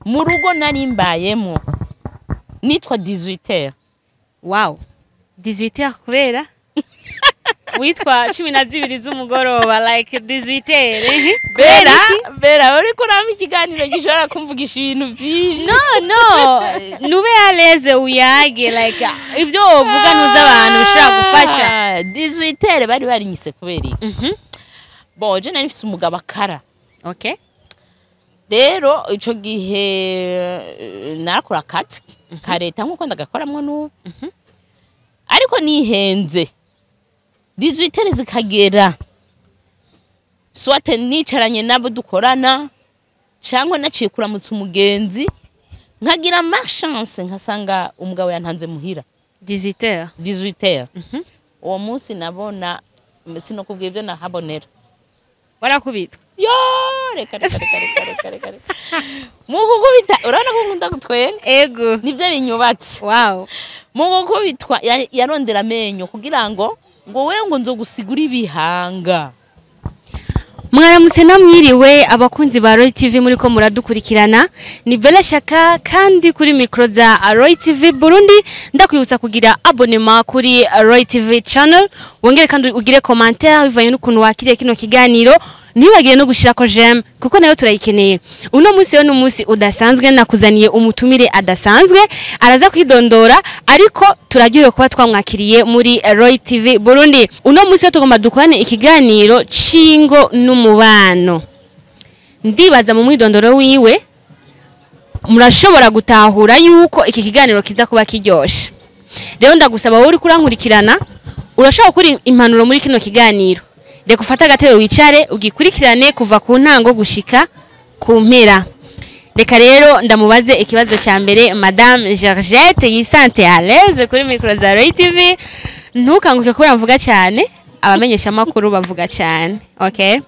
Mu rugo nari mbayemo nitwa 18h. Wow, 18h kubera witwa 12 z'umugoroba, like 18h? Bera, Bera, uriko urampa ikiganiro gishobora kumvugisha ibintu byinshi. No, nube à l'aise, uyage, like ivyo wovuga ntuzi abantu bishobora gufasha. 18h bari barinyise kubera iki? Bon, je nari mfise umugabo akara. Rero ico gihe narakora akazi ka leta nkuko ndagakoramwo n'ubu, ariko nihenze 18h zikagera, soit nicaranye nabo dukorana cyangwa naciye kuramutsa umugenzi, nkagira malchance nkasanga umugabo yantanze muhira. 18h? 18h. Uwo munsi nabona sinokubwira ibyo nahabonera. Warakubitwa? Yo, reka reka reka reka reka reka reka. Mu gukubita, urabona ko nkunda gutwenga. Ego. Nivyo binyubatse. Mu gukubitwa yarondera amenyo kugira ngo we ngo nzogusigura ibihanga. Mwaramutse namwiriwe abakunzi ba Roy TV muri ko muradukurikirana, ni Bella Shaka kandi kuri micro za Roy TV Burundi. Ndakwibutsa kugira abonnement kuri Roy TV channel, wongere kandi ugire commentaire bivanye n'ukuntu wakiriye kino kiganiro, ntibagire no gushirako j'aime kuko nayo turayikeneye. Uno munsi rero n'umunsi udasanzwe, nakuzaniye umutumire adasanzwe, araza kwidondora, ariko turaryohewe kuba twamwakiriye muri Roy TV Burundi. Uno munsi rero tugomba dukorane ikiganiro c'ingo n'umubano. Ndibaza mu mwidondoro wiwe murashobora gutahura yuko iki kiganiro kiza kuba kiryoshe. Rero ndagusaba wowe uri kurankurikirana, urashobora gukura impanuro muri kino kiganiro. Reka ufate agatebe wicare ugikurikirane kuva ku ntango gushika ku mpera. Reka rero ndamubaze ikibazo cya mbere, Madame Georgette yisante à l'aise kuri micro za Roy TV. Ntukanguke kubera mvuga cyane, abamenyesha makuru bavuga cyane. Okay.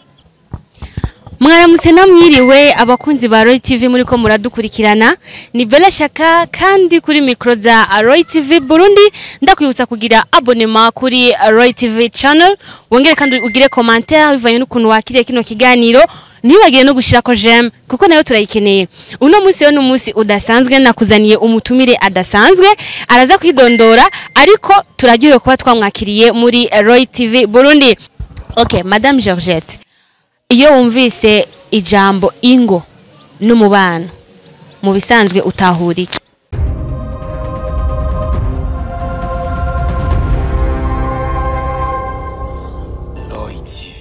Mwaramutse namwiriwe abakunzi ba Roy TV muri ko muradukurikirana, ni Bella Shaka kandi kuri micro za Roy TV Burundi. Ndakwibutsa kugira abonnement kuri Roy TV channel, wongere kandi ugire commentaire bivanye n'ukuntu wakiriye kino kiganiro, ntibagire no gushirako j'aime kuko nayo turayikeneye. Uno munsi rero n'umunsi udasanzwe, nakuzaniye umutumire adasanzwe, araza kwidondora, ariko turaryohewe kuba twamwakiriye muri Roy TV Burundi. Okay, Madame Georgette, iyo wumvise ijambo ingo n'umubano mu bisanzwe utahura iki? Roy TV.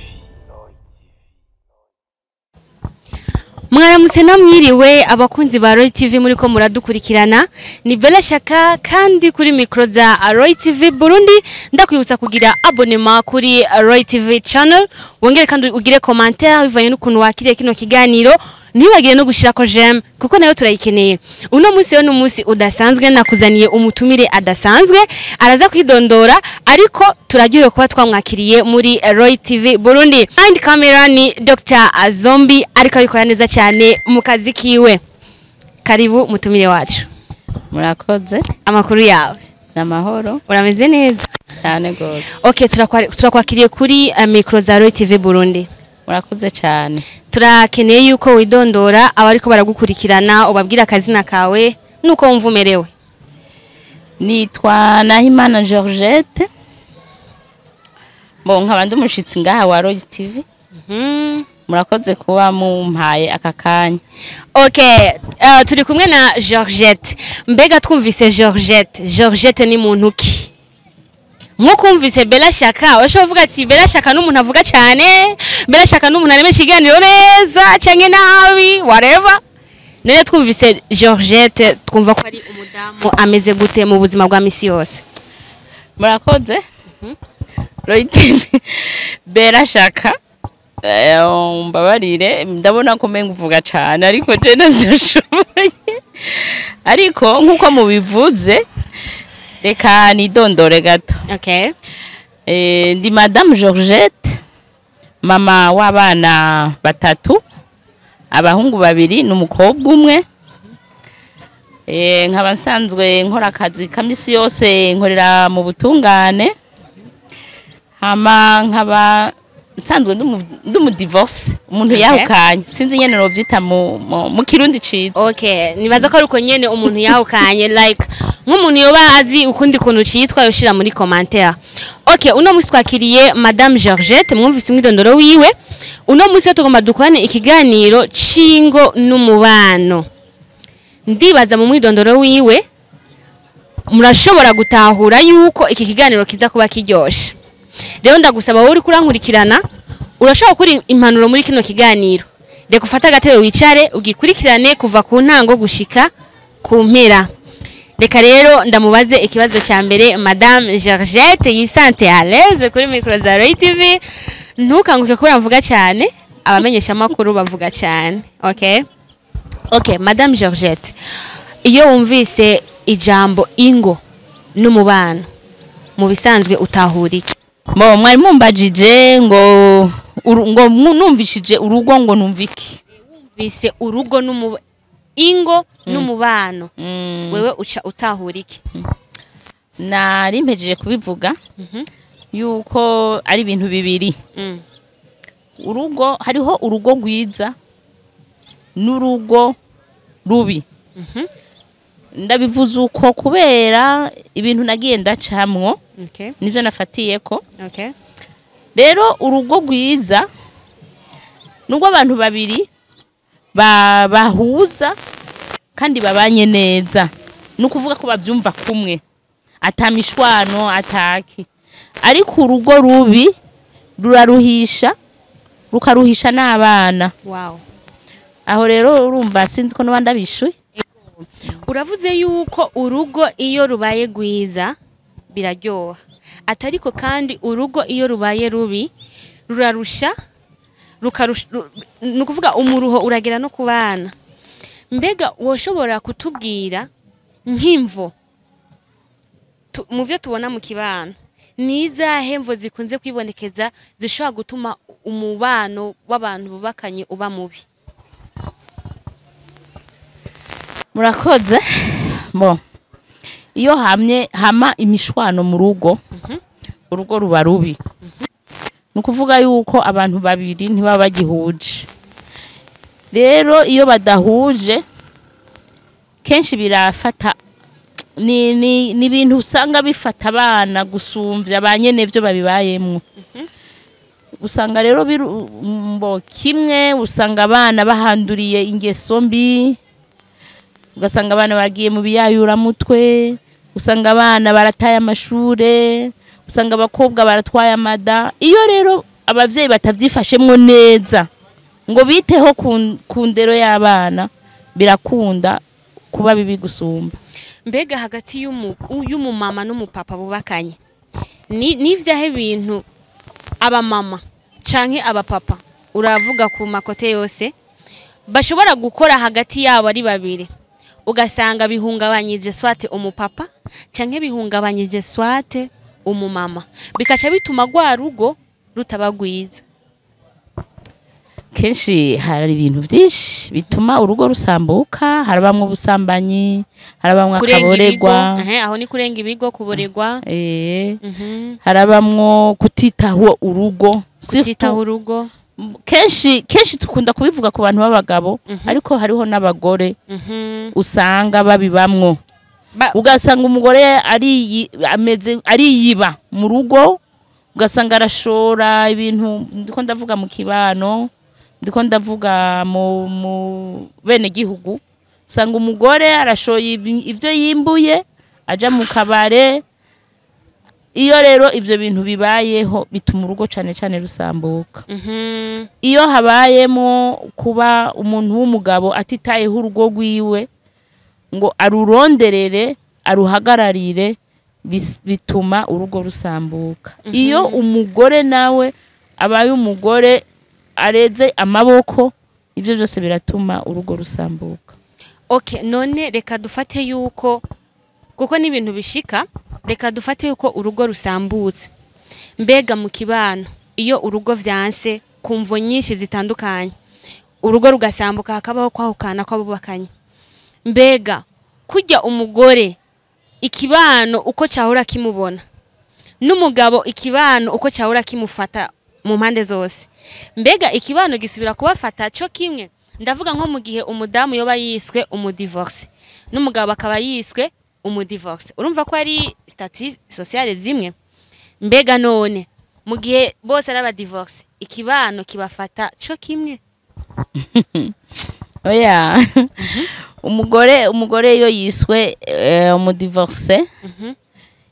Mwaramutse namwiriwe abakunzi ba Roy TV muri ko muradukurikirana, ni Bella Shaka kandi kuri micro za Roy TV Burundi. Ndakwibutsa kugira abonnement kuri Roy TV channel, wongere kandi ugire commentaire bivanye n'ukuntu wakiriye kino kiganiro, ntibagire no gushirako j'aime kuko nayo turayikeneye. Uno munsi rero n'umunsi udasanzwe, nakuzaniye umutumire adasanzwe, araza kwidondora, ariko turaryohewe kuba twamwakiriye muri Roy TV Burundi. Behind camera ni Dr. Zombi, ariko abikora neza cyane mu kazi kiwe. Karibu mutumire wacu. Murakoze. Amakuru yawe? Namahoro. Urameze neza? Cyane gose. Okay, turakwakiriye kuri micro za Roy TV Burundi. Murakoze cyane. Turakeneye yuko widondora abariko baragukurikirana, ubabwira akazina kawe nuko wumva umerewe. Nitwa Nahimana Georgette. Bon, nkaba ndi umushitsi ngaha wa Roy TV. Murakoze kuba mumpaye aka kanya. Okay, turi kumwe na Georgette. Mbega twumvise Georgette, Georgette ni muntu ki? Nkuko wumvise Bella Shaka, urashobora kuvuga ati Bella Shaka n'umuntu avuga cyane, Bella Shaka n'umuntu aremesha ikiganiro neza canke nabi, whatever. None twumvise Georgette, twumva ko ari umudamu ameze gute mu buzima bwa misi yose? Murakoze. Roy TV, Bella Shaka, mbabarire, ndabona ko menga uvuga cyane ariko je navyo nshoboye. Ariko nkuko mubivuze, reka nidondore gato. Ndi Madame Georgette, mama w'abana batatu, abahungu babiri n'umukobwa umwe. Nkaba nsanzwe nkora akazi ka misi yose, nkorera mu butungane. Hama nkaba Nsanzwe ndi umu divorcé, umuntu yahukanye, sinzi nyene novyita mu Kirundi ciza. Okay, nibaza ko ari uko nyene, umuntu yahukanye, like nk'umuntu yoba azi ukundi kuntu citwa yoshira muri commentaire. Okay, uno musi twakiriye Madame Georgette, mwumvise umwidondoro wiwe. Uno musi tugomba dukorane ikiganiro c'ingo n'umubano. Ndibaza mu mwidondoro wiwe murashobora gutahura yuko iki kiganiro kiza kuba kiryoshe. Rero ndagusaba wowe uri kurankurikirana, urashobora gukura impanuro muri kino kiganiro. Reka ufate agatebe wicare ugikurikirane kuva ku ntango gushika ku mpera. Reka rero ndamubaze ikibazo cya mbere. Madame Georgette, yisante à l'aise kuri micro za Roy TV. Ntukanguke kubera mvuga cyane, abamenyesha amakuru bavuga cyane. Okay, Madame Georgette, iyo wumvise ijambo ingo n'umubano, mu bisanzwe utahura iki? Bo, mwari mumbajije ngo numvishije urugo ngo numva iki? Wumvise urugo ingo n'umubano, wewe uca utahura iki? Nari mpejeje kubivuga yuko ari ibintu bibiri. Urugo, hariho urugo rwiza n'urugo rubi. Ndabivuze uko kubera ibintu nagiye ndacamwo, nivyo nafatiyeko. Rero urugo rwiza nubwo abantu babiri bahuza kandi babanye neza, ni ukuvuga ko babyumva kumwe, atamishwano ataki. Ariko urugo rubi ruraruhisha, rukaruhisha n'abana. Aho rero urumva sinzi ko n'abandi abishuye. Uravuze yuko urugo iyo rubaye rwiza biraryoha, atariko kandi urugo iyo rubaye rubi rurarusha, rukarusha, ni ukuvuga umuruho uragera no ku bana. Mbega woshobora kutubwira nk'imvo mu byo tubona mu kibano, ni izahe mvo zikunze kwibonekeza zishobora gutuma umubano w'abantu bubakanye uba mubi? Murakoze. Bo, iyo hamye hama imishwano mu rugo, urugo ruba rubi. Ni ukuvuga yuko abantu babiri ntibaba bagihuje. Rero iyo badahuje kenshi birafata, ni ibintu usanga bifata abana gusumvya ba nyene vyo babibayemwo. Usanga rero mbo kimwe, usanga abana bahanduriye ingeso mbi, ugasanga abana bagiye mu biyayuramutwe, usanga abana barataye amashure, usanga abakobwa baratwaye amada. Iyo rero abavyeyi batavyifashemwo neza ngo biteho ku ndero y'abana, birakunda kuba bibi gusumba. Mbega hagati y'umumama n'umupapa bubakanye, ni n'ivyahe bintu abamama canke abapapa, uravuga ku makote yose, bashobora gukora hagati yabo ari babiri, ugasanga bihungabanyije swate umupapa canke bihungabanyije swate umumama, bikaca bituma rwa rugo rutaba rwiza? Kenshi hari ibintu byinshi bituma urugo rusambuka. Harabamwe ubusambanyi, harabamwe Kurenga ibigo. Akaboregwa. Ehe, aho ni kurenga ibigo, kuboregwa. Harabamwo kutitaho urugo. Kutitaho urugo. Kenshi kenshi tukunda kubivuga ku bantu b'abagabo, ariko hariho n'abagore usanga babibamwo. Ugasanga umugore ameze ariyiba mu rugo, ugasanga arashora ibintu, ndiko ndavuga mu kibano, ndiko ndavuga mu bene gihugu. Usanga umugore arashoye ivyo yimbuye aja mu kabare. Iyo rero ivyo bintu bibayeho bituma urugo cane cane rusambuka. Iyo habayemo kuba umuntu w'umugabo atitayeho urugo rwiwe ngo aruronderere, aruhagararire, bituma urugo rusambuka. Iyo umugore nawe abaye umugore areze amaboko, ivyo byose biratuma urugo rusambuka. Okay, none reka dufate yuko, kuko n'ibintu bishika, reka dufate yuko urugo rusambutse. Mbega mu kibano, iyo urugo vyanse ku mvo nyinshi zitandukanye, urugo rugasambuka, hakabaho kwahukana kw'abubakanye, mbega kujya umugore ikibano uko cyahora kimubona, n'umugabo ikibano uko cyahora kimufata? Mu mpande zose, mbega ikibano gisubira kubafata co kimwe? Ndavuga nko mu gihe umudamu yoba yiswe umudivorce n'umugabo akaba yiswe umudivorce, urumva ko ari statut sociale zimwe. Mbega none mu gihe bose ari abadivorce, ikibano kibafata co kimwe? Oya, umugore iyo yiswe umudivorce,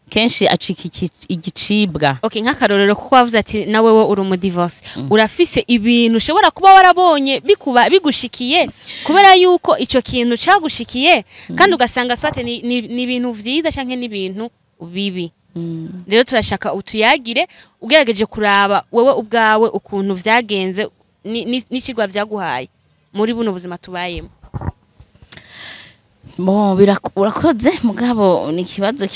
kenshi acika igicibwa. Okay, nk'akarorero, kuko wavuze ati nawe we uri umudivorce, urafise ibintu ushobora kuba warabonye bikuba bigushikiye kubera yuko ico kintu cagushikiye, kandi ugasanga soit ni ibintu vyiza canke ni ibintu bibi. Rero turashaka utuyagire ugerageje kuraba wewe ubwawe ukuntu vyagenze n'icigwa vyaguhaye muri buno buzima tubayemo. Bon, urakoze, mugabo ni ikibazo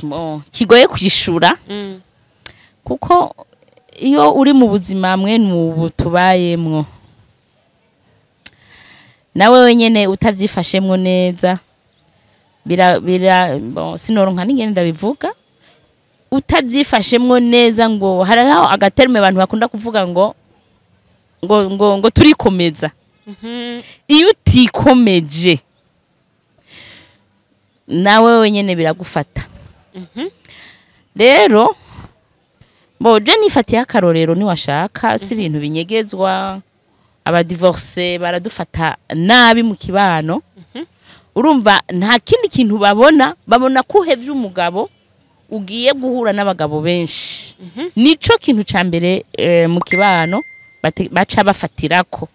bon, kigoye kwishura, kuko iyo uri mu buzima mwene ubu tubayemwo, nawe wenyene utavyifashemwo neza, bira bira bon, sinoronka n'ingene ndabivuga. Utavyifashemwo neza, ngo hariho agaterme abantu bakunda kuvuga ngo turikomeza. Iyo utikomeje, nawe wenyene biragufata. Rero bo je nifatiye akarorero, niwashaka si ibintu binyegezwa, abadivorce baradufata nabi mu kibano. Urumva nta kindi kintu babona, babona ko uhevye umugabo ugiye guhura n'abagabo benshi. Nico kintu ca mbere mu kibano baca bafatirako.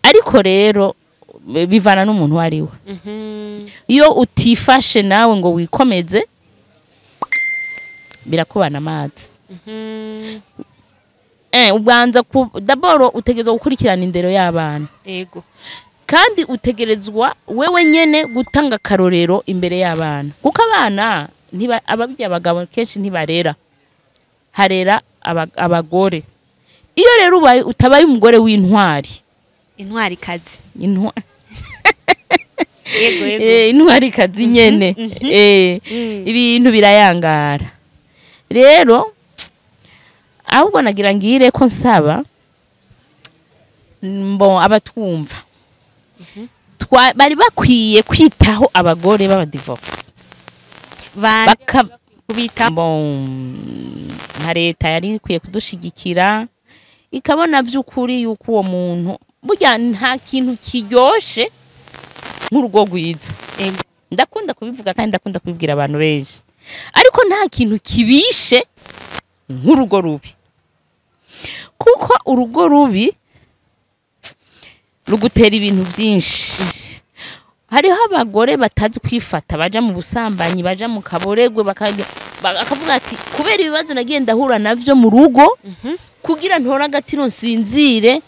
Ariko rero bivana n'umuntu uwo ari we. Iyo utifashe nawe ngo wikomeze, birakubana amazi. Ubanza ku d'abord utegerezwa gukurikirana indero y'abana, kandi utegerezwa wewe nyene gutanga akarorero imbere y'abana, kuko abana ababyeyi abagabo kenshi ntibarera, harera abagore. Iyo rero ubaye utabaye umugore w'intwari, Intwari kazi. Intwa Yego. Intwari kazi nyene, ibintu birayangara. Rero ahubwo nagira ngire ko nsaba mbo abatwumva, bari bakwiye kwitaho abagore b'abadivorce. Bande Baka kubita? Bon, nka leta yari ikwiye kudushigikira, ikabona vy'ukuri yuko uwo muntu, burya nta kintu kiryoshe nk'urugo rwiza. Ndakunda kubivuga kandi ndakunda kubibwira abantu benshi, ariko nta kintu kibishe nk'urugo rubi, kuko urugo rubi rugutera ibintu byinshi. Hariho abagore batazi kwifata, baja mu busambanyi, baja mu kaboregwe, bakavuga ati kubera ibibazo nagiye ndahura navyo mu rugo, kugira ntore agatiro nsinzire,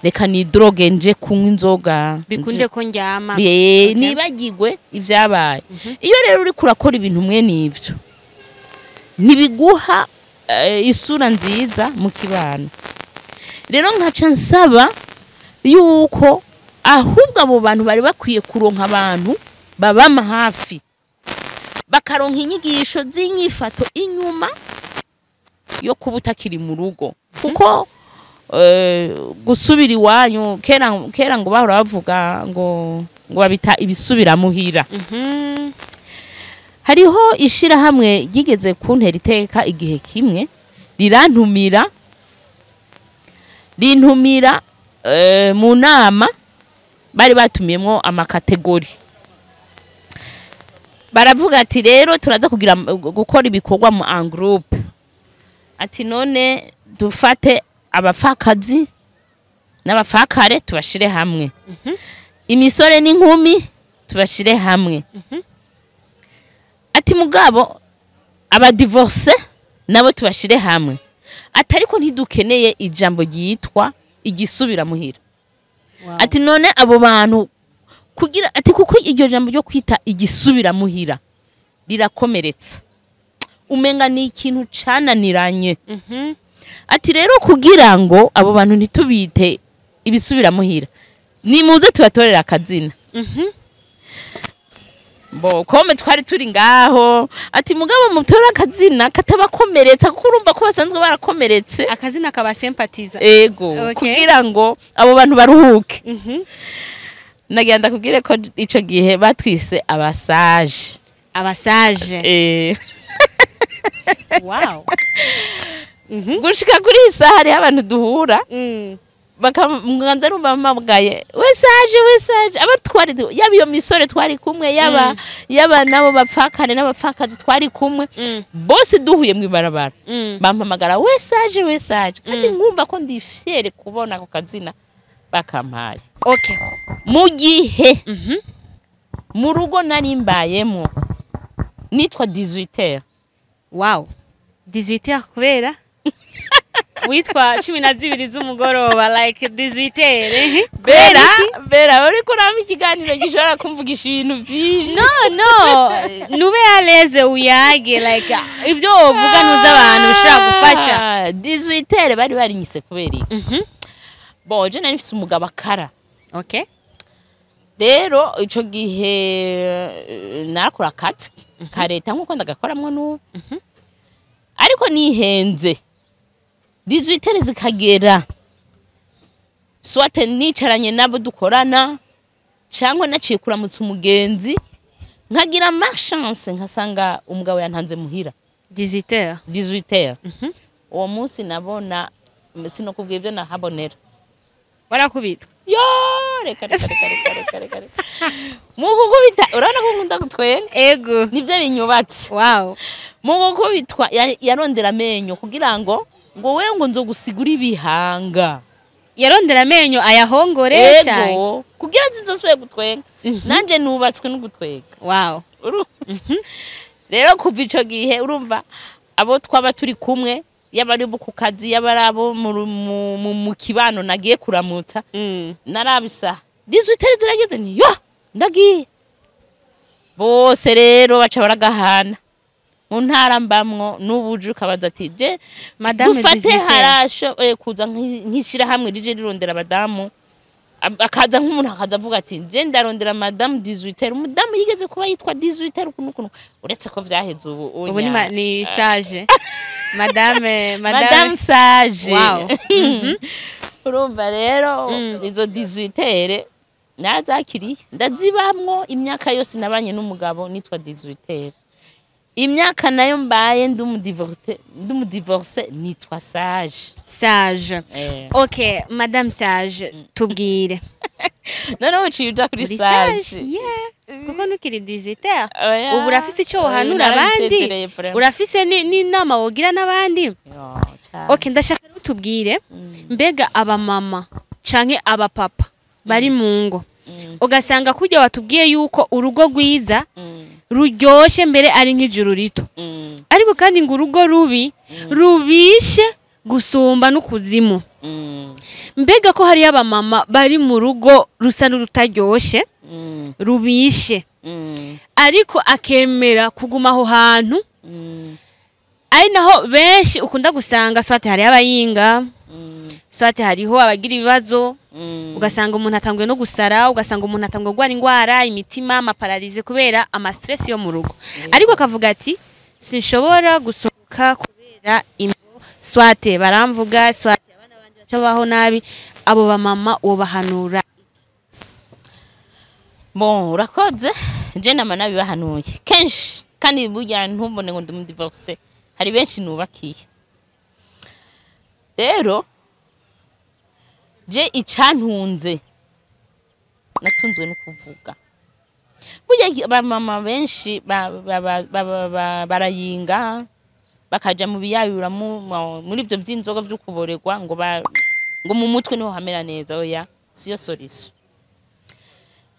reka ni drogue, nje kunywa inzoga. Bikunde ko ndyama. Nibagirwe ibyabaye. Iyo rero uriko urakora ibintu mwe n'ivyo, ntibiguha isura nziza mu kibano. Rero nkaca nsaba yuko ahubwo abo bantu bari bakwiye kuronka abantu babama hafi, bakaronka inyigisho z'inyifato inyuma yo kuba utakiri mu rugo, kuko gusubira iwanyu, kera kera ngo bahora bavuga ngo babita ibisubiramuhira. Hariho ishirahamwe ryigeze kuntera iteka igihe kimwe, rirantumira, rintumira mu nama bari batumiyemwo amacatégories. Baravuga ati rero turaza kugira gukora ibikorwa mu en groupe, ati none dufate abapfakazi n'abafakare tubashire hamwe, imisore n'inkumi tubashire hamwe, ati mugabo abadivorce nabo tubashire hamwe, ati ariko ntidukeneye ijambo ryitwa igisubira muhira. Ati none abo bantu kugira, ati kuko iryo jambo ryo kwita igisubira muhira rirakomeretsa, umenga ni ikintu cananiranye. Ati rero kugira ngo abo bantu ntitubite ibisubira muhira, nimuze tubatorera akazina. Bo kome twari turi ngaho, ati mugabo mutora akazina katabakomeretsa, kuko urumva ko basanzwe barakomeretse. Akazina kabasempatiza. Ego. Kugira ngo abo bantu baruhuke. Nagira ndakubwire ko ico gihe batwise abasaje. Abasaje. Eh. Wow. Gushika kuri iyi saha hariho abantu duhura bakamwanza, numva bamabwaye we sage, we sage. Aba twari, yaba iyo misore twari kumwe, yaba nabo bapfakane n'abapfakazi twari kumwe, bose duhuye mu ibarabara bampamagara we sage, we sage, kandi nkumva ko ndi fière kubona ako kazina bakampaye. Mu gihe mu rugo nari mbayemo nitwa 18h. Wow, 18h kubera witwa 12 z'umugoroba, like 18h, eh? Bera, Bera, uriko urampa ikiganiro gishobora kumvugisha ibintu byinshi. No, nube à l'aise, uyage, like ibyo wovuga ntuzi abantu bishobora gufasha. 18h bari barinyise kubera iki? Bon, je nari mfise umugabo akara. Rero ico gihe narakora akazi ka leta nkuko ndagakoramwo n'ubu, ariko nihenze 18h zikagera, soit nicaranye nabo dukorana cyangwa naciye kuramutsa umugenzi, nkagira malchance nkasanga umugabo yantanze muhira. 18h. 18h. Uwo munsi nabona, sinokubwira ibyo nahabonera. Warakubitwa? Yo, reka reka reka reka reka reka reka. Mu gukubita, urabona ko nkunda gutwenga. Ego. Nivyo binyubatse. Mu gukubitwa yarondera amenyo kugira ngo we ngo nzogusigura ibihanga. Yarondera amenyo ayahongore cyane. Ego, kugira nzosubire gutwenga. Nanje nubatswe no gutwenga. Rero kuva ico gihe, urumva abo twaba turi kumwe, yaba ari bo ku kazi, yaba ari abo mu kibano nagiye kuramutsa, narabisa 18h zirageze, ni yo ndagiye, bose rero baca baragahana mu ntara mbamwo. N'ubuje ukabaza ati je Madame dufate 18h. Harasho kuza nk'ishirahamwe rije rirondera abadamu. Akaza nk'umuntu akaza avuga ati je ndarondera madamu 18h, umudamu yigeze kuba yitwa 18h ukuntu ukuntu, uretse ko vyaheze ubu. Ubu ni, ni sage madame, madame. Madame sage. Urumva rero izo 18h narazakiriye, ndazibamwo imyaka yose nabanye n'umugabo nitwa 18h. Imyaka nayo mbaye ndumudivorce nitwa sage. Sage. Eh. Okay, madame sage, tubwire. Noneho uciye uja kuri Uri sage. Sage, yeah, kuko ntukiri 18h. Oya. Ubu urafise icyo Oya, wohanura abandi? narabisezereye vraiment. Urafise n'inama wogira n'abandi? Yo, cane. Okay, ndashaka rero tubwire, mbega abamama canke abapapa bari mu ngo, ugasanga kurya watubwiye yuko urugo rwiza ruryoshe mbere ari nk'ijuru rito, ariko kandi ngo urugo rubi rubishe gusumba n'ukuzimu, mbega ko hariyo abamama bari mu rugo rusa n'urutaryoshe, rubishe, ariko akemera kuguma aho hantu, ari naho benshi ukunda gusanga, soit hariho abayinga, soit hariho abagira ibibazo, ugasanga umuntu atanguye no gusara, ugasanga umuntu atanguye kurwara ingwara imitima, ama paralysie, kubera ama stress yo mu rugo, ariko akavuga ati sinshobora gusohoka kubera imbo, soit baramvuga, soit abana banje baca babaho nabi. Abo bamama wobahanura? Bon, urakoze. Je nama nabibahanuye kenshi, kandi burya ntubone ngo ndi umudivorce, hari benshi nubakiye. Rero je icantunze, natunzwe no kuvuga. Burya abamama benshi barayinga bakaja mu biyayura, muri ivyo vy'inzoga vyo kuborerwa, ngo mu mutwe niho hamera neza. Oya, siyo solution.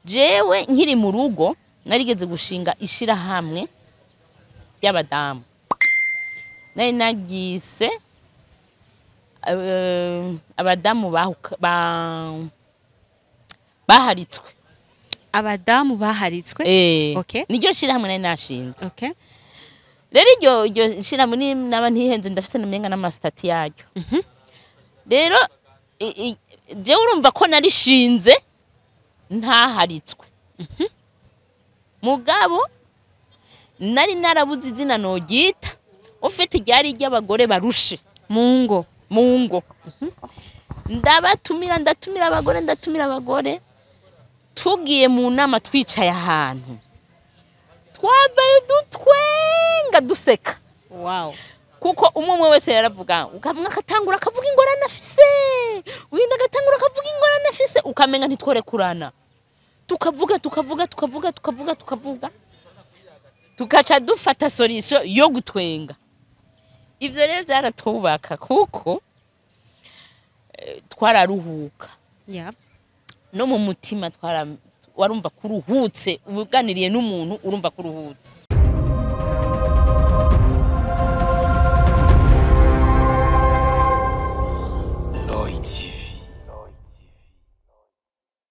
Jewe nkiri mu rugo narigeze gushinga ishirahamwe ry'abadamu, nari nagise abadamu baharitswe. Abadamu baharitswe. Eh, niryo shirahamwe nari nashinze. Rero iryo shirahamwe naba ntihenze, ndafise n'umenga n'ama statuts yaryo. Rero jewe urumva ko narishinze ntaharitswe. Mugabo nari narabuze izina nogita, ufite ryari ry'abagore barushe mu ngo. Mu ngo. Ndabatumira, ndatumira abagore, ndatumira abagore. Tugiye mu nama, twicaye ahantu, twavayo dutwenga, duseka, kuko umwe umwe wese yaravuga, ukamwe akatangura akavuga ingorane afise, uwindi agatangura akavuga ingorane afise, ukamenga ntitworekurana. Tukavuga, tukavuga, tukavuga, tukavuga, tukavuga, tugaca dufata solution yo gutwenga. Ivyo rero byaratwubaka, kuko twararuhuka no mu mutima, twara warumva kuruhutse, ubuganiriye n'umuntu urumva kuruhutse.